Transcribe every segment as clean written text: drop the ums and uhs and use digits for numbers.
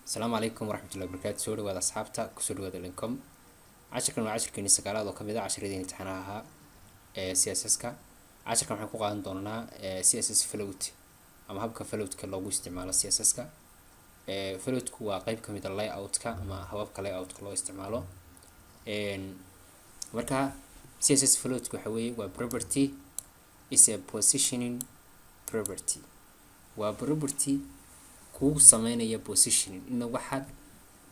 Asalaamu calaykum waraxmatullahi wabarakaatu. Soo dhawaada asxaabta, kusoo dhawaada Lincom. Cashirkan waa cashirkeeni sagaalaad oo kamid ah cashiradii imtixaanaha ahaa ee CSS-ka. Cashirkan waxaan ku qaadan doonaa CSS float ama habka floatka loogu isticmaalo CSS-ka. Floatku waa qeyb kamid a layoutka ama hababka layoutka loo isticmaalo. Marka CSS floatku waxa weeye waa property, is a positioning property, waa property kuu sameynaya positioning, ina waxaad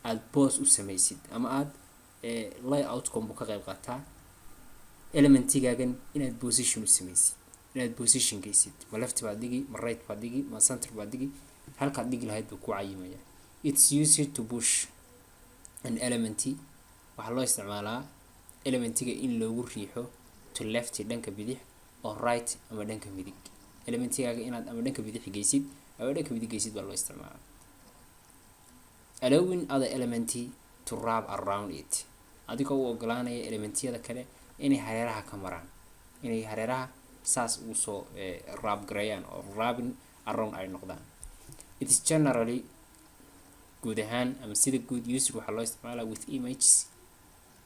aada boos u sameysid ama aada layout-kan buu ka qeyb qaataa, elementigaagan inaad position u sameysid, inaad position geysid. Ma left baad dhigi, ma right baad dhigi, ma center baad dhigi, halkaad dhigi lahayd buu ku cayimaya. It's used to push an element, waxaa loo isticmaalaa elementiga in loogu riixo, to left, dhanka bidix, or right, ama dhanka midig. Elementigaaga inaad ama dhanka bidix geysid ama dhanka midig geysid baa loo isticmaalaa, allowing other element to wrap around it, adigoo u ogolaanaya elementiyada kale inay hareeraha ka maraan, inay hareeraha saas ugu soo wrap gareeyaan oo wrapping around ay noqdaan. It is generally, guud ahaan ama sida guud, used, waxaa loo isticmaalaa, with images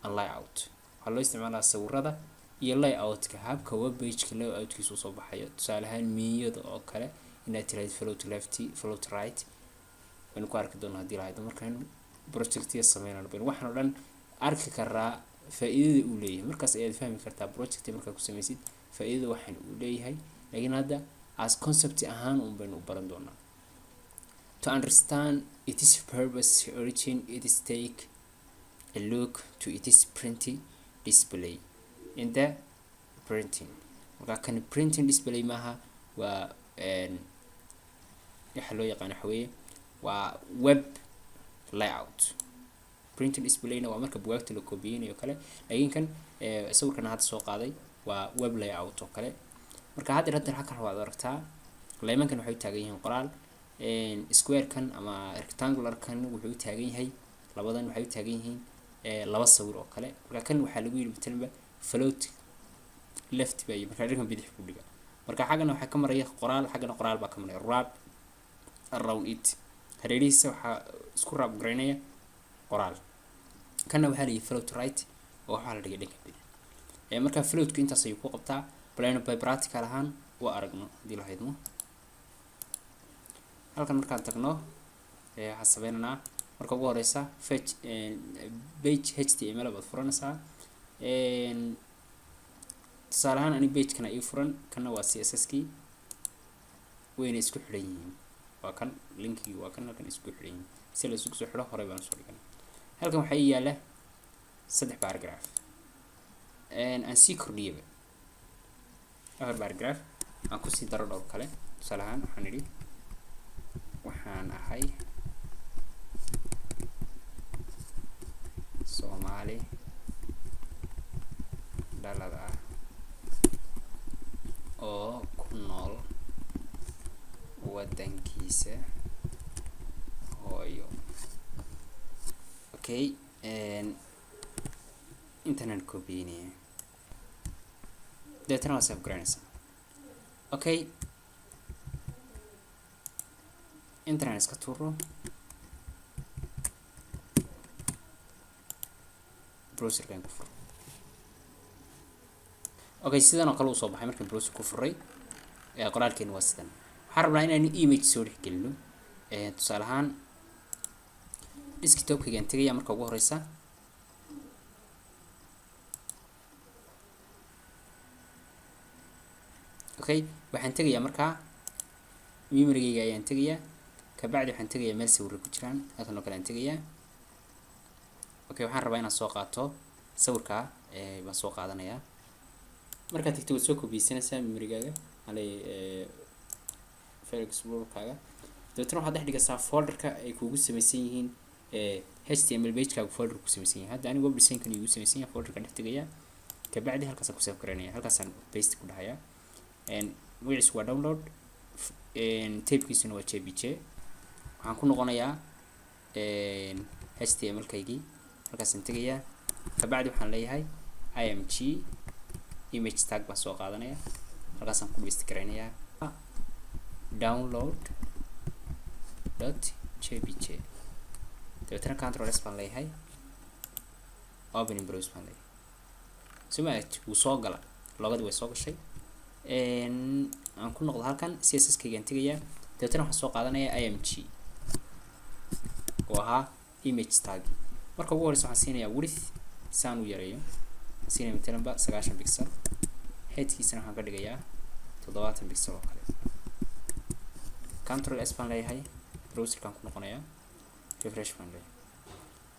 and layout, waxaa loo isticmaalaa sawirada iyo layoutka, habka web pageka layoutkiisa usoo baxayo. Tusaale ahaan, menyada oo kale inaad tiraahid float left, float right, baynu ku arki doonaa haddii lahayd markaynu projectiya sameynayno. Baynu waxaan oo dhan arki karaa faa-iidada uu leeyahay. Markaas ayaad fahmi kartaa project markaa ku sameysid faa-iidada waxaan uu leeyahay, laakiin hadda as concept ahaan un baynu u baran doonaa. To understand its purpose origin, it is take a look to its printing display in the printing. Marka kan printing display maaha, waa waxa loo yaqaan waxa weeye waa web layout. Printing displayna waa marka bugaagta la koobiyeynayo kale, laakiin kan sawirkan hadda soo qaaday waa web layout oo kale. Marka hadda halkan waad aragtaa, laymankan waxay u taagan yihiin qoraal, square-kan ama rectangular-kan wuxuu u taagan yahay, labadan waxay u taagan yihiin laba sawir oo kale. Marka kan waxaa lagu yidhi matalanba float left baa, marka dhankan bidix ku dhiga. Marka xaggana waxaa ka maraya qoraal, xaggana qoraal baa ka maraya. Wrap around it, hareerihiisa waxaa isku wrap garaynaya qoraal. Kanna waxaa la yidhi float right oo waxaa la dhigay dhanka bidix. Marka floatku intaas ayuu ku qabtaa. Bal aynu by practical ahaan u aragno haddii la haydmo. Halkan markaan tagno, waxaan sameynaynaa marka ugu horeysa fetch page HTML baad furanaysaa. Tusaale ahaan, ani pagekana ii furan, kana waa CSS kii, wayna isku xidhan yihiin. Waa kan linkigii, waa kan halkan isku xidhan yihiin. Si la isugu soo xidho horey baan usoo dhigan. Halkan waxaa ii yaala saddex paragraph, aan sii kordhiyaba afar paragraph, aan kusii daro dhowr kale. Tusaale ahaan, waxaan idhi waxaan ahay Soomaali dhalad ah oo ku nool waddankiisa hooyo. Okay, intanaan koobiyeynaya, deetana waa save garanaysaa. Okay, intanaan iska tuuro, browserkan ku furo. Okay, sidan oo kale uu soo baxay markaan browser ku furay. Qoraalkeenu waa sidan. Waxaan rabnaa inaynu image soo dhex gelino. Tusaale ahaan, desktopkaygaan tegaya marka ugu horeysa. Okay, waxaan tegayaa markaa memorygayga ayaan tegayaa. Kabacdi waxaan tegayaa meel sawirro ku jiraan, halkan oo kale aan tegayaa. Okay, waxaan rabaa inaan soo qaato sawirkaa, baan soo qaadanayaa. Markaad tagto waad soo kobiyeysanaysaa memorygaaga alay file explorerkaaga. Dabeetana waxaad dhex dhigaysaa folderka ay kuugu samaysan yihiin HTML pagekaagu folder ku samaysan yahay. Hadda aniga web designkan igu samaysan yahay, folderka dhex tegayaa. Kabacdi halkaasaan ku save garaynaya, halkaasaan paste ku dhahayaa. Magaciisu waa download, typekiisuna waa JPG. Waxaan ku noqonayaa HTML kaygii, halkaasaan tegayaa. Kabacdi waxaan leeyahay img, image tag baan soo qaadanaya, halkaasaan ku paste garaynayaa download.jpg. Dabeetana Control S baan leeyahay, open in browser baan leeyahay. Soo ma aragti? Wuu soo gala, logo-gadii way soo gashay. Aan ku noqdo halkan, CSS kaygaan tegayaa. Dabeetana waxaan soo qaadanayaa img oo ahaa image tag. Marka ugu horeysa waxaan siinayaa width saan u yareeyo, waxaan siinaya matalanba 90 pixel. Heightkiisana waxaan ka dhigayaa 70 pixel oo kale. Control S baan leeyahay, browserkaan ku noqonayaa, refresh baan leeyahay.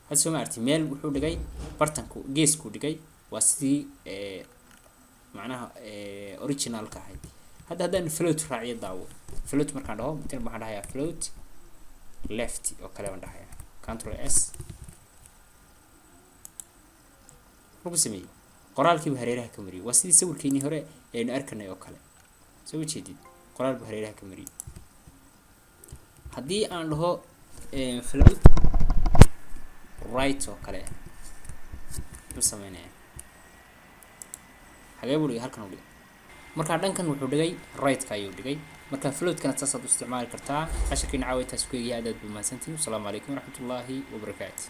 Hadda soo ma aragti? Meel wuxuu dhigay bartanku, geeskuu dhigay. Waa sidii macnaha originalka ahayd. Hadda haddaan float raaciyo, daawo. Float markaan dhaho, matalan waxaan dhahayaa float left oo kale baan dhahayaa. Control S. Muxuu ku sameeyey? Qoraalkiibu hareeraha ka mariyey. Waa sidii sawirkeenii hore aynu arkanay oo kale. Soo ma jeedid? Qoraal buu hareeraha ka mariyey. Haddii aan dhaho float right oo kale, muxuu sameynayaa? Xagee buu dhigay? Halkan uu dhigay. Marka dhankan wuxuu dhigay right-ka ayuu dhigay. Marka floatkana saasaad u isticmaali kartaa. Casharkiina caawa intaas ku eegaya. Aad aad buu mahadsantihin. Wasalaamu calaykum waraxmatullaahi wabarakaatu.